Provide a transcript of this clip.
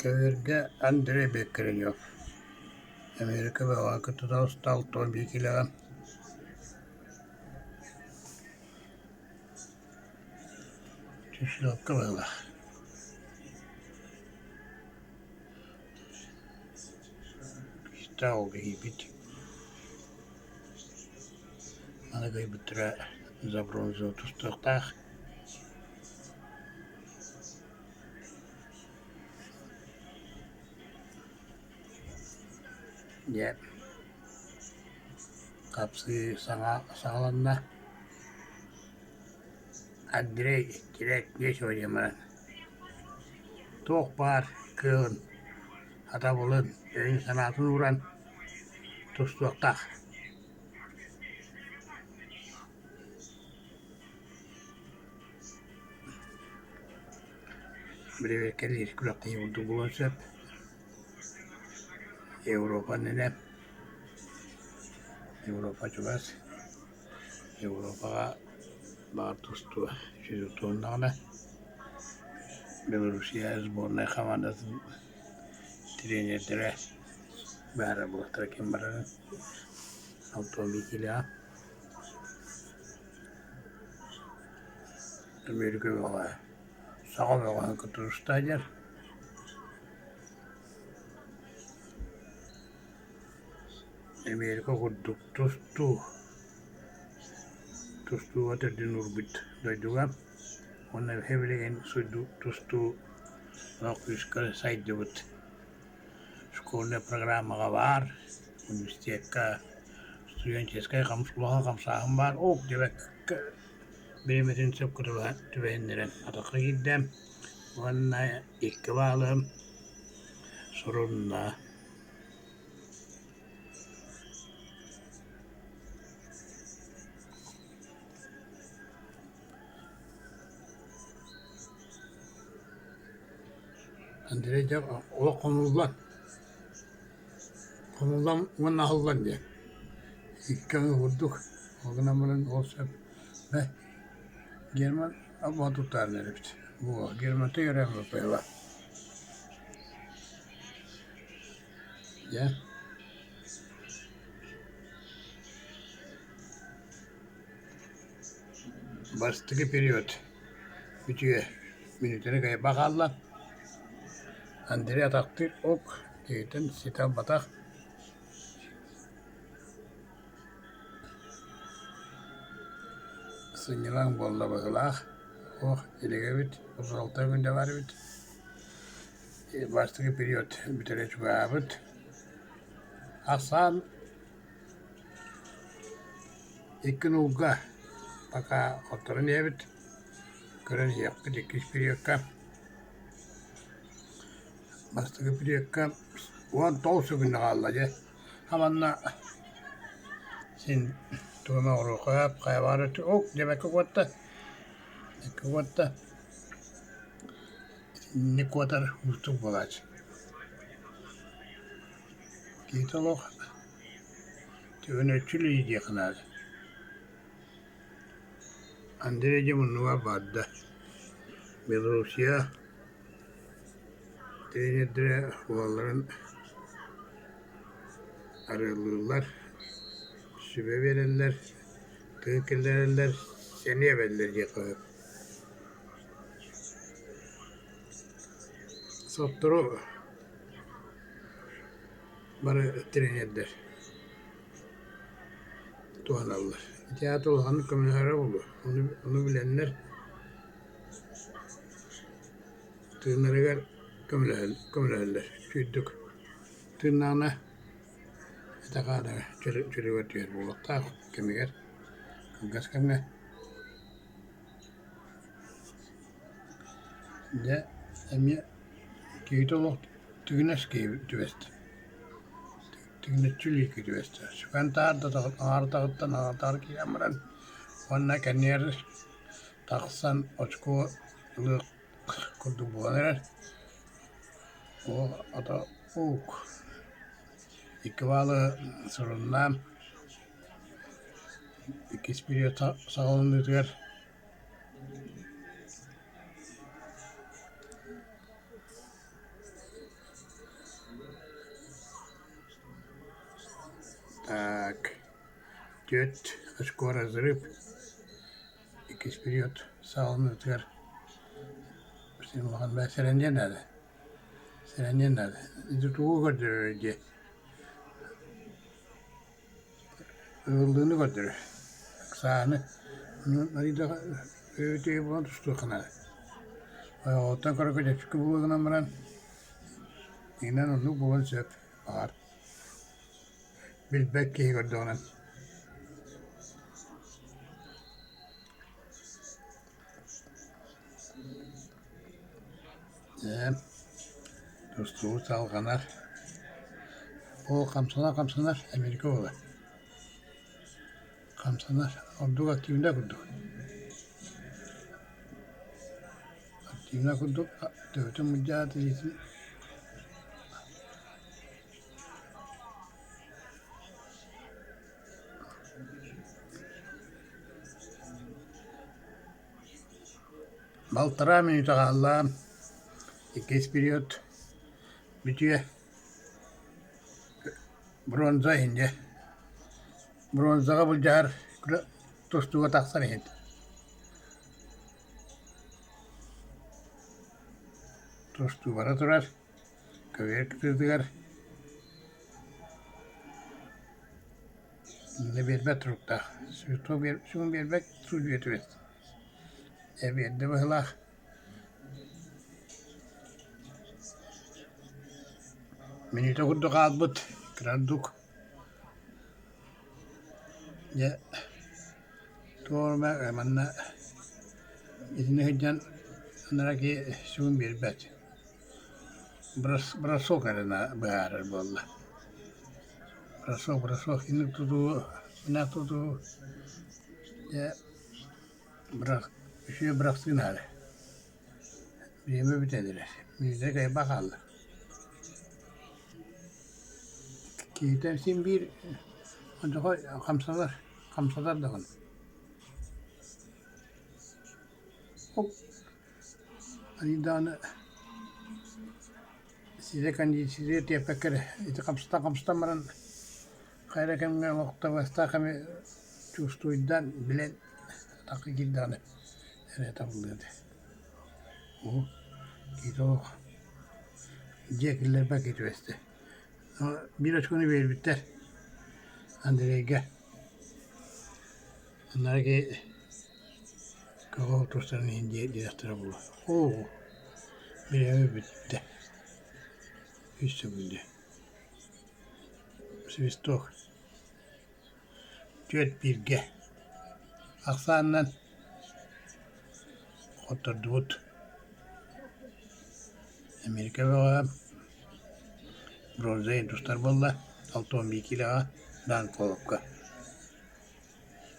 Көбүөргэ Андрей Бекренев, Америка бөҕө кытта таҕыста 61 киилэҕэ Числовка быһыылаах Күүстээх уолга киирбит Маны кыайбыттара за бронзу тустуохтаах Дьэ, хапсыы саҥа саҕаланна. Андрей терять нечего диэн баран, туох баар кыаҕын, сатабылын, өйүн-санаатын ууран тустуохтаах. Бэрэбиэркэлиир күрэхтэһии курдук буолуон сөп. Европа иннинэ Европа чугас Европаҕа баар тустуу туһуннаҕына Белоруссия сборнай хамаандатын тренердэрэ баара буолуохтара ким барарын 61 киилэҕэ Америка бөҕө саха бөҕөһүн кытта тустааччылар Америка курдук тустуу тустууга төрдүн уурбут дойдуга уонна билигин тустуу олох күүскэ сайдыбыт школьнай программаҕа баар университекка студенческай улахан хамсааһын баар ол диэбэккэ бириэмэтин сөпкө түбэһиннэрэн атахха киирдэ уонна икки баалым сурунна. Андрей дьэ олох хомуллан хомуллан уонна аһыллан диэн икки аҥы курдук ол гынан баран ол сөп Герман туттаран эрэбит Германтан үөрэммиппин Дьэ Бастакы период үтүө мүнүүтэни кыайбат хаалла. Андрей атахтыыр ок киһитин ситэ ылбатах. Сынньалаҥ буолла быһыылаах. Ох, илигэ эбит, 36 күн да баар эбит. Бастакы период бүтэрэ чугаһаабыт. Ахсаан Икки нуулга пока хотторон иһэбит, көрөн иһиэхпит иккис периодка. Бастакы периодка 19 секунда хаалла дьэ. Аманна син тугу эмэ оҥоруохха хайа баҕар ок диэбэккэ куотта, икки куотта. Итинник куотар уустук буолааччы. Киһитэ олох Төбөнөччү диэххэ наада. Андрей дьэ муннугар барда. Белоруссия тренердэрэ уолларын арыаллыыллар, сүбэ биэрэллэр, тыы киллэрэллэр, сэниэ эбэллэр диэххэ сөп. Сотору бары тренердэр туһаналлар. Ити аата улаханнык көмөлөһөрө буолуо, ону ону билэннэр тыынарыгар көмөлөһөллөр үчүгэйдик тыыннаҕына этэ-хаана чөлүгэр түһэр буолуохтаах кэмигэр кылгас кэмҥэ. Дьэ эмиэ киһитэ олох түгүнэс киһи түбэстэ түгүнэччи илииккэ түбэстэ сүгэн таарда аҥаардааҕыттан аҥаардааҕар киирэн баран уонна кэннигэр тахсан очко ылыах курдук буолан эрэр ол ата уук икки баалы суруннаан иккис период саҕаланыытыгар Түөрт очко разрыв. Иккис период саҕаланыытыгар син улахан бээ сэрэниэн наада. Сэрэниэн наада. Ити тугу көрдөрөр диye Ыаллыыны көрдөрөр. Сааны өйүтүгэр буолан тустуохха наада. Ойоҕоттон көрө чэпчэки буолуо гынан баран, иҥнэн оннук буолуон сөп баҕар. Билбэт киһи көрдөҕүнэ. Ээ, тустуу салҕанар. Ол хамсанар-хамсанар Америка уола. Хамсанар, ордук активнай курдук. Активнай курдук төбөтүн мунньаат илиитин Балтараа мүнүүтэ хаалла, иккис период бүтүө, бронза иһин дьэ, бронзаҕа былдьаһар тустууга тахсар иһин. Тустуу бара турар, көбүөр кытыытыгар Иннэ биэрбэт туруктаах, сүгүн биэрбэт судьуйа түбэстэ. Ээ биэрдэ быһыылаах. Мүнүүтэ курдук хаалбыт, кыра ордук. Дьэ туох эмэ манна итини сылдьан анараа киһи сүгүн биэрбэт. Бросок эрэ быһаарар буолла. Бросок, бросок инник тутуу, иннээх тутуу дьэ үчүгэй бырахсыы наада. Бириэмэ бүтэн эрэр. Мүнүүтэ кыайбат хаалла. Киһитэ син биир одьоҕой хамсанар, хамсатар даҕаны. Аны даҕаны сирэ кондиционер тиэппэккэ эрэ ити хамсатан-хамсатан баран хайа эрэ кэмҥэ олохтообостаах эми чувствуйдаан билэн атахха киирдэҕинэ эрэ табыллыа этэ. Уу киһитэ олох дьиэ киллэрбэт киһи түбэстэ. Биир очкону биэрбиттэр Андрейга. Анараа киһи көҕө тустарын иһин диэхтэрэ буолуо. Оо, бириэмэ бүттэ. Үс сөбүлүө. Свисток. Түөрт бииргэ. Ахсаанынан хоттордубут. Америка бөҕө бронза иһин тустар буолла. 61 киилэҕэ Дан Колобка.